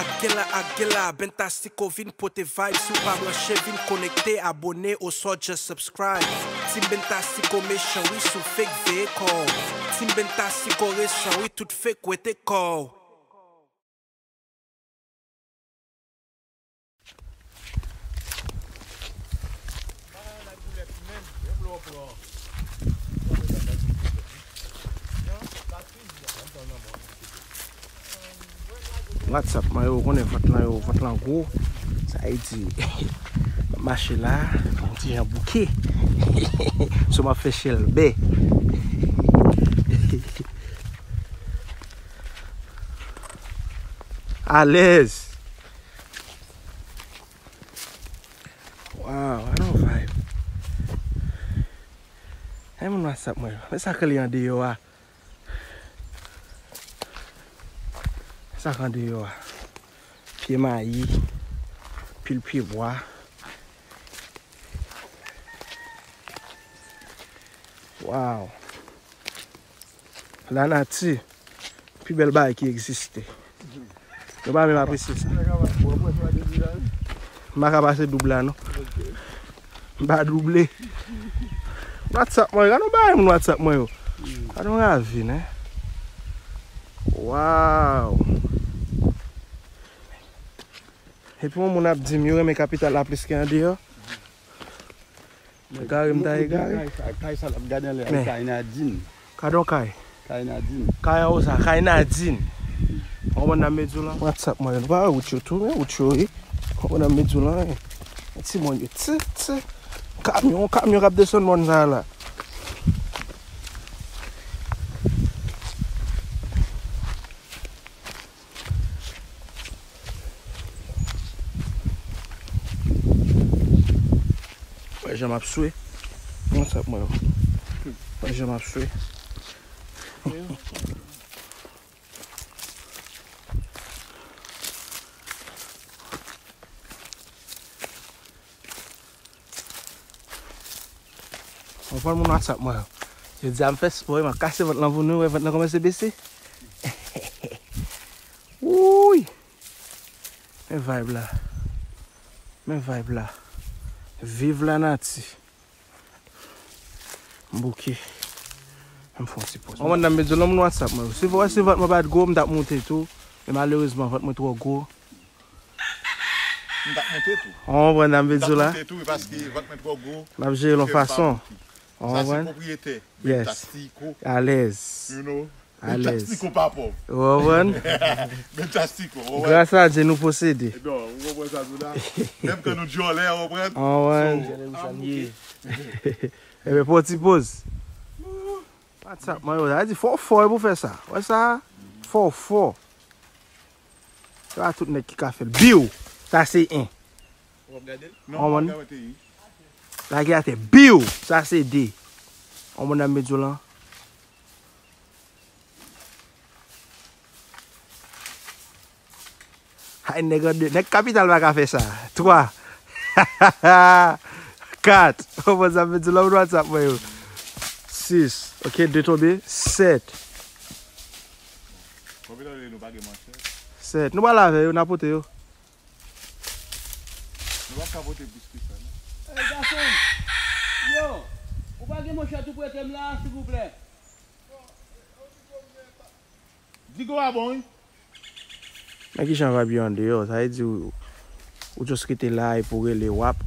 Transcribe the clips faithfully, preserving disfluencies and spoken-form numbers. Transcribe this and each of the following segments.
Ak gen la, ak gen la, Bentastiko vin pote vibe. Si w pa branche, vin konekte, abone, oswa just subscribe. Team Bentastiko mechan, wi, si w fake veye kò w. Team Bentastiko resan, wi, tout fake wete kò w. WhatsApp mwen yo, ou konnen vant lan yo, vant lan gwo. Sa vle di, m ap mache la, yon ti jan bouke. So m ap fè chèlbè. Alèz. Wow, I don't vibe. Hey, moun WhatsApp mwen yo. Men sa k rele andeyò a. Sa k andeyò a. Pye mayi, pil pye bwa. Wow. Lanati, pi bèl bagay ki egziste. Nou pa menm apresye sa. M pa ka pase doub la, non. M pa double. WhatsApp mwen, gade yon bagay moun WhatsApp mwen yo. Gade yon ravin, hein. Wow. Epi yon moun ap di m yo renmen kapital la plis ke andeyò. Egare m ta egare. Kay sa, kay sa l ap gade anlè a, men. Kay Nadine. Gade yon kay. Kay Nadine. Kay anwo sa, kay Nadine. Ou konprann sa m vle di w lan? WhatsApp mwen, nou pa wè wout yo tou, men wout yo, wi. Ou konprann sa m vle di w lan, wi. Ti moun yo, ti, ti. Kamyon, kamyon k ap desann mòn sa a la. Wè jan m ap swe. What's up, mwen? Wè jan m ap swe. Mwen pran moun WhatsApp mwen. Yo di a m fè spò, m ap kase vant lan pou nou, wè vant lan kòmanse bese. Wouy! Men vibe la. Men vibe la. Viv lanati. M bouke. M fè yon ti poz. Ou konprann sa m vle di w lan, moun WhatsApp mwen. Si vant mwen pa t gwo, m t ap moute tou. Men malerezman, vant mwen twò gwo. M t ap monte tou. Ou konprann sa m vle di w la? M t ap monte tou, wi, paske vant mwen twò gwo. M ap jere l yon fason. Ou konprann? Sa se pwopriyetè. Yes. Bentastiko. Alèz. You know? Alèz. Bentastiko pa pòv. Ou konprann? Bentastiko, ou konprann? Gras a Dye, nou posede. Non, ou konprann sa m di w la? Menm kan nou dyòlè, ou konprann? Ou konprann? So, I'm okay. Ebyen, pran yon ti poz. WhatsApp mwen yo, sa vle di fò w fò pou fè sa. Wè sa? Fò w fò. Se pa tout nèg ki ka fè l. Biw! Sa se en. W ap gade l? Non, m ap gade l. Lage atè. Biw! Sa se de. Ou konprann sa m vle di w lan? Ay, nèg an de, nèg kapital pa ka fè sa. Twa. Kat. Ou konprann sa m vle di w lan, moun WhatsApp mwen yo. Sis. Ok, de tonbe. Sèt. Konbyen tan nou pa gen manchèt? Sèt. Nou pral avè yo, n a pote yo. Nou pa ka pote plis ke sa, non. Ey, gason! Yo! Ou pa gen manchèt ou prete m la, silvouplè? Digo a bon, wi. Men kijan vibe yo andeyò, sa vle di ou, ou just rete la epi ou rele w ap,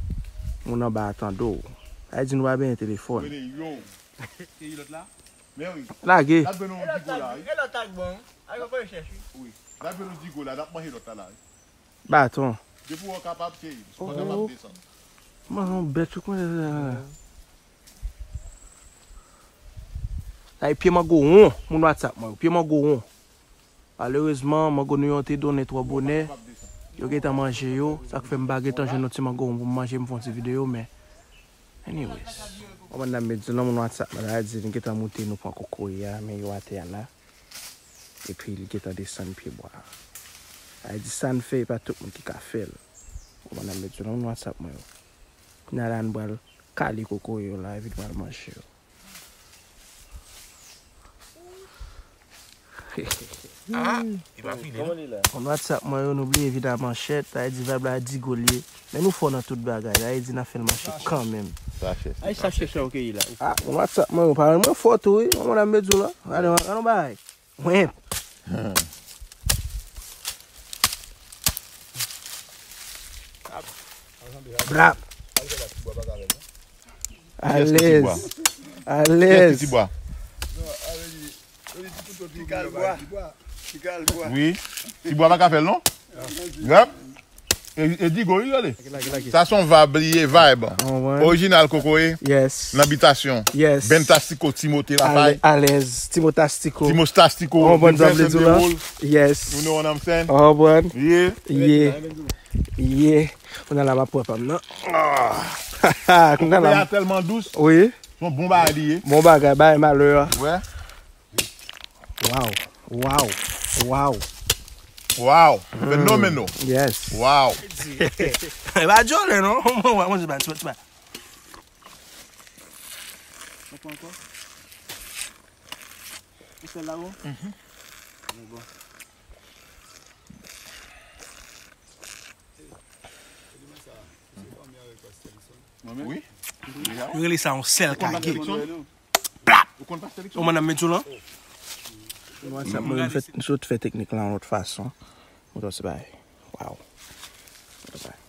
moun anba a tande w. Sa vle di nou pa benyen telefòn. Rele yo. Ki lòt la? Men wi. Lage. N ap jwenn yon digo la, wi. E lòt la k bon. Al fè rechèch, wi. Wi. N ap jwenn yon digo la, n ap manje lòt la, la, wi. Baton. Depi w kapab, cheri. Pandan m ap desann. Manman bèt ou konnen. Ay, pye mango won, moun WhatsApp mwen yo. Pye mango won. Malerezman, mango nou yo te donnen twò bonè. Yo gentan manje yo. Sa k fè m pa gentan jwenn yon ti mango won pou m manje, m fè yon ti videyo, men anyways. Ou konprann sa m vle di w lan, moun WhatsApp mwen la di li gentan moute, nou pran kokoye a, men yo atè a la. Epi li gentan desann pye bwa a. Sa vle di sa n fè, e pa tout moun ki ka fè l. Ou konprann sa m vle di w lan, moun WhatsApp mwen yo. Kounye a la, n pral kale kokoye yo la, epi n pral manje yo. Ah, li pa fini, non? Konn WhatsApp mwen yo, nou bliye vide a manchèt, sa vle di vibe la Digo l ye. Men nou fò nan tout bagay, sa vle di n ap fè l mache kanmenm. Ay, sa chèchè ou keyi la. Ah, konn WhatsApp mwen yo, parèy mwen fò tou, wi. Mwen, mwen ap met di w la. Gade, gade yon bagay. Mwen. Brap. Alèz. Alèz. Ti bwa. Wi. Ti bwa pa ka fè l, non? Grap. E, e Digo, wi, rele. Sa se yon vibe, li ye, vibe. Orijinal Kokoye. Yes. Nan bitasyon. Yes. Bentastiko, Timote Lafay. Alèz. Timotastiko. Timotastiko. Yes. You know what I'm saying? Yeah. Yeah. Yeah. Kounye a la m ap pran pa m nan. Ah. Kounye a la. Kokoye a tèlman dous. Wi. Se yon bon bagay li ye. Bon bagay, bagay malè a. Wè. Wow. Wow. Wow. Wow. Phenomenal. Yes. Wow. E pa djòlè non. Mwen, mwen, mwen, mwen, mwen. Ankò, ankò. Ou sèl la, bon? Mhm. Bon. Wi. Yo rele sa yon sèl kage. Ou konn pastè Likson? Ou konn pastè Likson? Ou konn pastè Likson? Mwen, sa, mwen, mwen fè, m sot fè teknik la yon lòt fason. Mwen, se bay. Wow. Mwen, se bay.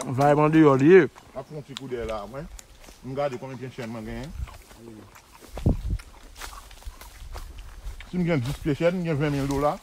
Vibe an deyò li ye. M ap fè yon ti kou dèyè la, mwen. M gade konbyen pye chèn mwen genyen. Si m gen dis pye chèn, m gen ven mil dola.